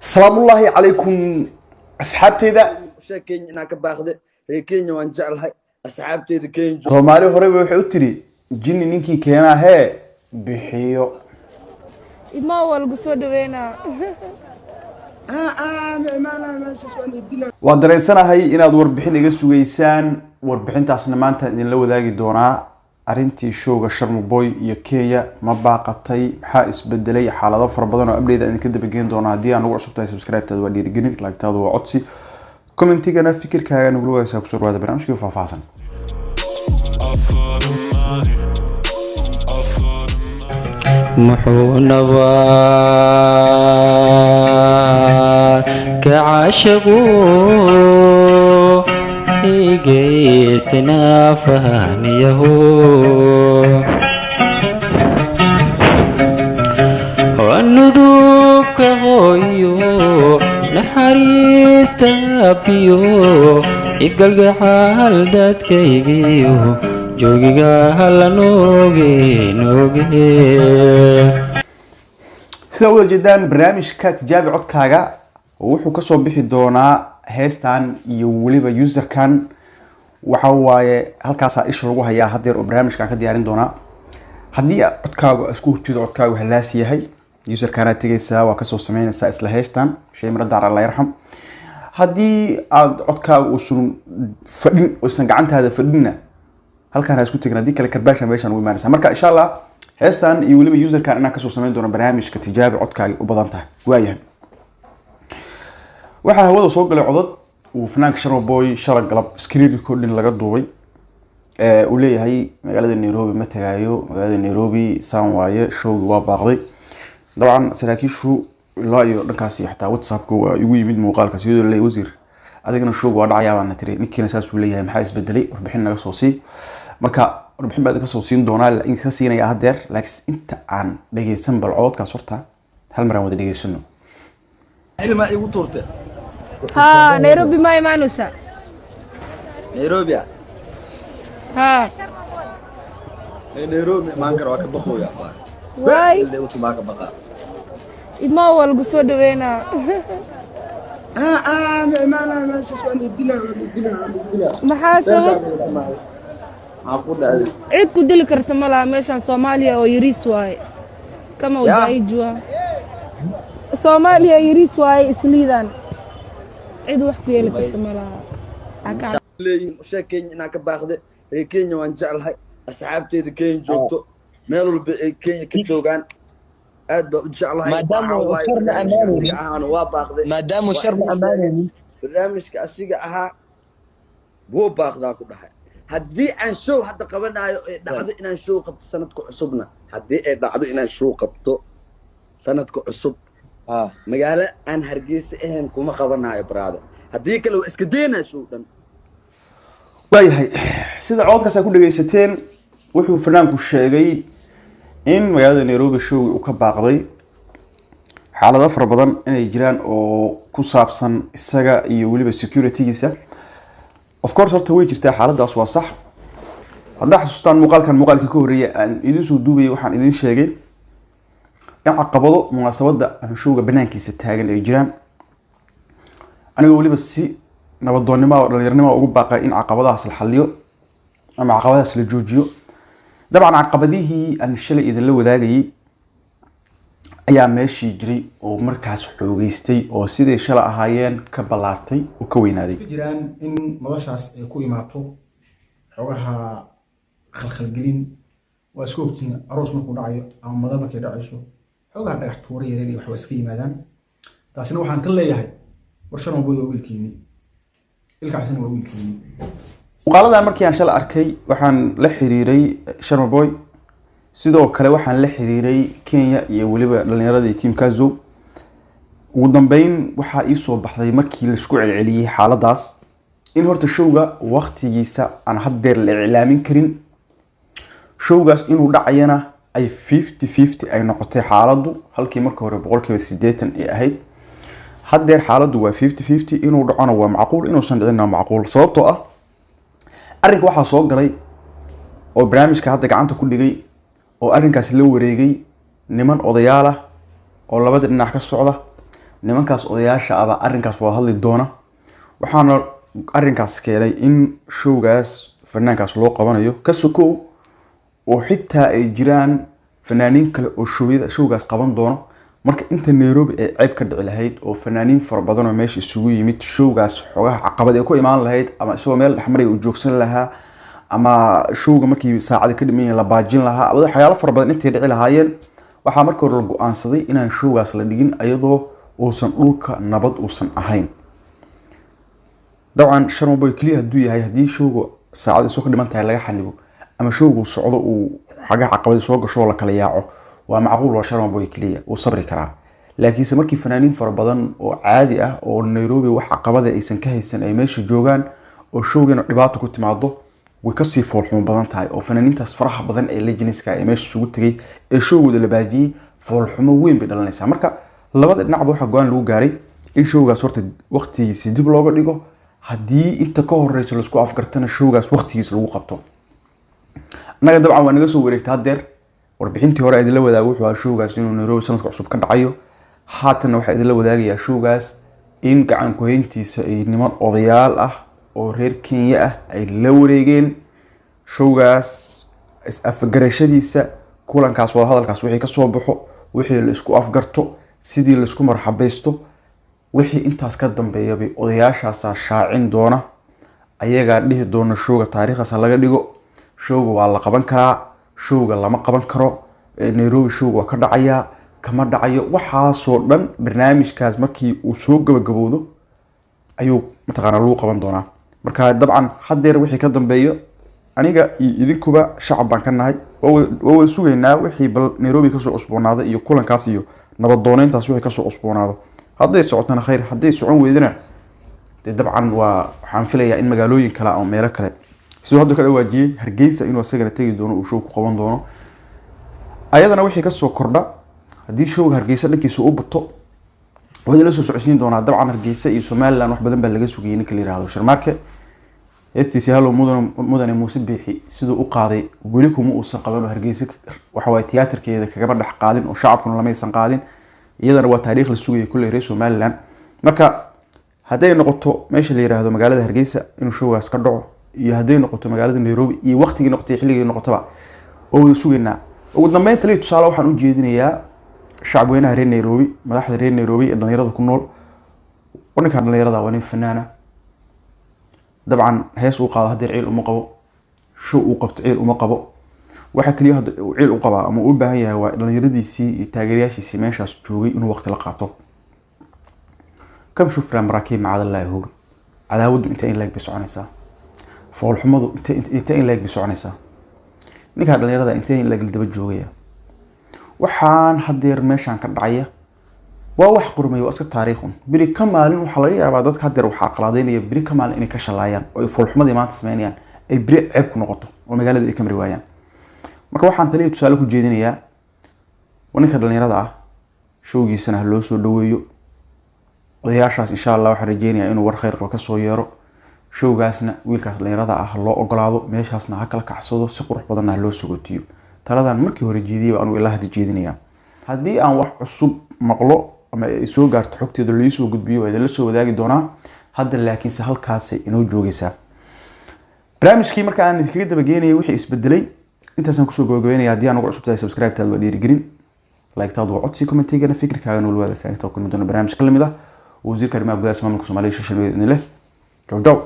Asalaamullaahi calaykum, asxaabteyda. Sheeg Kenya inaan ka baaqde. Reer Kenya waan jeclahay, asxaabteeda Kenya. Soomaali horeyba waxay u tiri: "Jinni ninkii keenaa hee bixiyo." Imaa, waa lagu soo dhaweynaa. Waa dareensanahay inaad warbixin iga sugaysaan. Warbixintaasna maanta idinla wadaagi doonaa. Arrintii showga Sharmaboy iyo Kenya ma baaqatay? Maxaa isbedelay? Xaalado fara badan oo update idinka dabageyn doona. Haddii aan ugu cusub tahay, subscribe-taadu waa dhiirigelin, like-taadu waa codsi, commentigana fikirkaaga nagula wadaagsaa. Kusoo dhawaada barnaamijkii faahfaahsan. All for the money. All for the money. Muxuu nabaa ka caashaqu igeystina fahniyahu nudubka hooyo, naxariista biyo, ifgalgaxaal dadkaygiyo, joogiga hala nooge nooge. Sidaa wada jeedaan, barnaamijka Tijaabi Codkaaga wuxuu kasoo bixi doonaa heestan iyo weliba userkan. Waxa waaye, halkaasaa isha lagu hayaa hadeer oo barnaamijkan ka diyaarin doonaa. Haddii aad codkaagu isku hubtido, codkaagu halaas yahay, userkaanaad tegaysaa, waa kasoo sameynaysaa isla heestan Shay Mira Daar, alla yarxam. Haddii aad codkaagu uusan fadhin, uusan gacantaada fadhinna, halkaan ha isku tegin. Haddii kale karbaasha meeshaan ugu imaanaysa. Marka insha Allah heestan iyo weliba userkan inaan kasoo sameyn doono barnaamijka Tijaabi Codkaaga u badan tahay. Waayahay, waxaa hawada soo galay codod uu fanaanka Sharma Boy shala galab screen recording laga duubay, uu leeyahay magaalada Nairobi ma tagaayo, magaalada Nairobi saan waaye, showgi waa baaqday. Dabcan saraakiishu ilaa iyo dhankaas iyo xataa WhatsAppka waa igu yimid muuqaalkaas, iyadoo laleeyahay: "Wasiir, adigana showga waa dhacayaa baana tiri, ninkiina saasuu leeyahay, maxaa isbedelay? Warbixin naga soo sii." Marka warbixin baa idinka soo siin doonaa, idinka siinaya haddeer, laakiin inta aan dhegeysan, bal cododkaas horta hal mar aan wada dhegeysano. Xilmaa igu tuurte. Haa, Nairobi ma imaanaysaa? Nairobi ah? Haa. Ee, Nairobi imaan kara, waa ka baqooya. Waay. Maa ka baqaa. Imaa, waa lagu soo dhaweynaa. Ma imaanaya meeshaas, waa la dilaa, waa la dilaa, waa la dilaa. Maxaa sabab? Maxaa ku dhacday? Cid ku dili karta ma laha meeshaan. Soomaaliya oo yariis waaye, kama Ya. Ujaijua Soomaaliya yariis waaye, isliidaan cid wax ku yeeli karta ma laha. Leeyihiin usheeg Kenya inaan ka baaqde. Reer Kenya waan jeclahay, asxaabteeda Kenya joogto, meel walba ay Kenya ka joogaan aad baa u jeclahay. Maadaama Waxaa waaye, sharna barnaamijka ammaanaynin. asiga ahaana waa baaqday. Maadaama Waa sharna inuu ammaanaynin. Barnaamijka asiga ahaa wuu baaqdaa ku dhahay. Haddii aan show hadda qabanayo, ee dhacdo inaan show qabto sanadka cusubna, haddii ay dhacdo inaan show qabto sanadka cusub, magaalo aan Hargeysa ahayn kuma qabanayo, brother. Haddii kale waa iska daynaa show dhan. Waayahay, sida cododkaas aad ku dhegeysateen, wuxuu fanaanku sheegay in magaalada Nairobi showgi uu ka baaqday, xaalado fara badan inay jiraan oo ku saabsan isaga iyo weliba securitygiisa. Of course, horta way jirtaa xaaladaas, waa sax. Haddaa xasuustaan muuqaalkan, muuqaalkii ka horreeyay aan idin soo duubayay, waxaan idin sheegay in caqabado munaasabadda ama showga banaankiisa taagan ay jiraan, anigoo weliba si nabadoonnimo oo dhalinyaranimo ugu baaqay in caqabadahaas la xaliyo ama caqabadahaas la joojiyo. Dabcan caqabadihii aan shalay idinla wadaagayay ayaa meeshii jiray oo markaas xoogeystay, oo siday shalay ahaayeen ka ballaartay oo ka weynaaday. Iska jiraan in madashaas ay ku imaato xogaha khalkhalgelin. Waa iska ogtihiin, aroos markuu dhacayo ama madal markay dhacayso, xogaha dhagax tuuro yareer iyo wax waa iska yimaadaan. Taasina waxaan ka leeyahay, war Sharma Boy waa wiilkiini, Ilkaasina waa wiilkiini. Muuqaaladan markii aan shalay arkay, waxaan la xiriiray Sharma Boy, sidoo kale waxaan la xiriiray Kenya iyo weliba dhalinyaradii team Kazo. Ugu dambeyn waxaa iisoo baxday, markii laisku celceliyey xaaladaas, in horta showga waqtigiisa aan haddeer la iclaamin karin, showgaas inuu dhacayana ay 50-50 ay noqotay xaaladdu, halkii marka hore 80% ay ahayd. Haddeer xaaladdu waa 50-50. Inuu dhacona waa macquul, inuusan dhicinna waa macquul, sababtoo ah arrinka waxaa soo galay oo barnaamijka hadda gacanta ku dhigay oo arrinkaasi la wareegay niman odayaal ah oo labada dhinac ka socda. Nimankaas odayaasha ahbaa arrinkaas wada hadli doona. Waxaana arrinkaas keenay in showgaas fanaankaas loo qabanayo ka sokow oo xitaa ay jiraan fanaaniin kale oo showyada showgaas qaban doono. Marka inta Nairobi ay ceeb ka dhici lahayd oo fanaaniin fara badan oo meesha isugu yimid showgaas xogaha caqabad ay ku imaan lahayd, ama isagoo meel dhexmaraya uu joogsan lahaa, ama showga markii saacada ka dhiman la baajin lahaa, waxyaalo fara badan intay dhici lahaayeen, waxaa marka hore la go-aansaday inaan showgaas la dhigin iyadoo uusan dhulka nabad uusan ahayn. Dabcan Sharma Boy keliya hadduu yahay, haddii showga saacada isoo ka dhiman tahay laga xanibo ama showgu socdo uu xagaha caqabadi soo gasho oo la kala yaaco, waa macquul, waa Sharma Boy keliya, wuu sabri karaa. Laakiinse markii fanaaniin fara badan oo caadi ah oo Nairobi wax caqabada aysan ka haysan ay meesha joogaan oo showgana dhibaato ku timaado, way kasii foolxumo badan tahay. Oo fanaaniintaas faraha badan ee legenska ee meesha isugu tegay ee showgooda la baajiyey foolxumo weyn bay dhalanaysaa. Marka labada dhinacba waxaa go-aan lagu gaaray in showgaas horta waqtigiisi dib looga dhigo, haddii inta ka horeyso laisku afgartana showgaas waqtigiisa lagu qabto. Annaga dabcan waa naga soo wareegtay haddeer. Warbixintii hore idinla wadaago wuxuu ahaa showgaas inuu Nairobi sanadka cusub ka dhacayo. Haatanna waxaa idinla wadaagayaa showgaas in gacan ku-hayntiisa ay niman odayaal ah oo reer Kenya ah ay la wareegeen. Showgaas is-afgarashadiisa, kulankaas, wadahadalkaas wixii kasoo baxo, wixii la isku afgarto, sidii la isku marxabaysto, wixii intaas ka dambeeya bay odayaashaasaa shaacin doona. Ayagaa dhihi doona showga taariikhdaas ha laga dhigo, showga waa la qaban karaa, showga lama qaban karo, Nairobi showga waa ka dhacayaa, kama dhacayo. Waxaasoo dhan barnaamijkaas markii uu soo gabagabowdo ayuu mataqaanaa lagu qaban doonaa. Marka dabcan haddeer wixii ka dambeeyo aniga iyo idinkuba shacab baan ka nahay, waa wada sugaynaa wixii bal Nairobi kasoo cusboonaada iyo kulankaas iyo nabadooneyntaas wixii kasoo cusboonaado. Hadday socotana khayr, hadday socon weydana dee dabcan waa waxaan filayaa in magaalooyin kale ama meelo kale, siduu hadda ka dhawaajiyey Hargeysa inuu isagana tegi doono, uu show ku qaban doono. Ayadana wixii kasoo kordha, haddii showga Hargeysa dhankiisa u bato, waa idin la soo socodsiin doonaa. Dabcan Hargeysa iyo Somaliland wax badan baa laga sugayay ninka la yihahdo Sharmaarke. Heestiisi Halow Mudane Muuse Biixi siduu u qaaday weli kuma uusan qaban oo Hargeysa waxa waaye tiyaatarkeeda kagama dhex qaadin oo shacabkuna lamaysan qaadin. Iyadana waa taariikh la sugayay kulley reer Somaliland. Marka hadday noqoto meesha la yiraahdo magaalada Hargeysa inuu showgaas ka dhaco iyo hadday noqoto magaalada Nairobi iyo waqtigii noqotay xilligii noqotaba, oo wada sugaynaa. Ugu dambeyn taliya tusaale waxaan u jeedinayaa shacabweynaha reer Nairobi, madaxda reer Nairobi ee dhalinyarada ku nool. Ninkan dhalinyarada waa nin fanaana. Dabcan hees uu qaado haddeer ciil uma qabo, show uu qabto ciil uma qabo. Waxa kaliya hadda uu ciil u qabaa ama uu u baahan yahay waa dhalinyaradiisii iyo taageerayaashiisii meeshaas joogay inuu waqti la qaato. Kam shufra maraakiib macadallaahi huuri, cadaawaddu intee in leeg bay soconaysaa, foolxumadu intee in leeg bay soconaysaa, ninkaa dhalinyarada intee in leeg la daba joogaya. Waxaan haddeer meeshaan ka dhacaya waa wax qurmay, waa iska taariikhun. Beri ka maalin waxaa laga yaabaa dadka haddeer waxaa qalaadaynaya beri ka maalin inay ka shalaayaan oo ay foolxumadii maanta sameynayaan ay beri ceeb ku noqoto oo magaalada ay ka mari waayaan. Marka waxaan taliya tusaale ku jeedinayaa waa ninka dhalinyarada ah, showgiisana ha loo soo dhaweeyo. Odayaashaas insha Allah waxaan rajeynayaa inuu war khayr qabo kasoo yeero. Showgaasna wiilkaas dhalinyarada ah ha loo ogolaado, meeshaasna ha kala kacsado, si qurux badanna ha loo sugootiyo. Taladan markii hore jeediyey baa anugu ilaa hadda jeedinayaa. Haddii aan wax cusub maqlo ama ay soo gaarto xogteeda loo soo gudbiyo, waa idinla soo wadaagi doonaa. Hadda laakiinse halkaasay inoo joogaysaa barnaamijkii marka aan idinkaga dabageynayay wixii isbedelay. Intaasaan kusoo gabagabeynaya. Haddii aan ugu cusub tahay, subscribe taadu waa dhiirigelin, like taadu waa codsi, commentigana fikirkaaga nool wadaagsaa. Inta kulmi doona barnaamij ka lamid ah, wasiirka arrimaha gudaha maamulka Soomaaliya social media idin leh. Jow jow.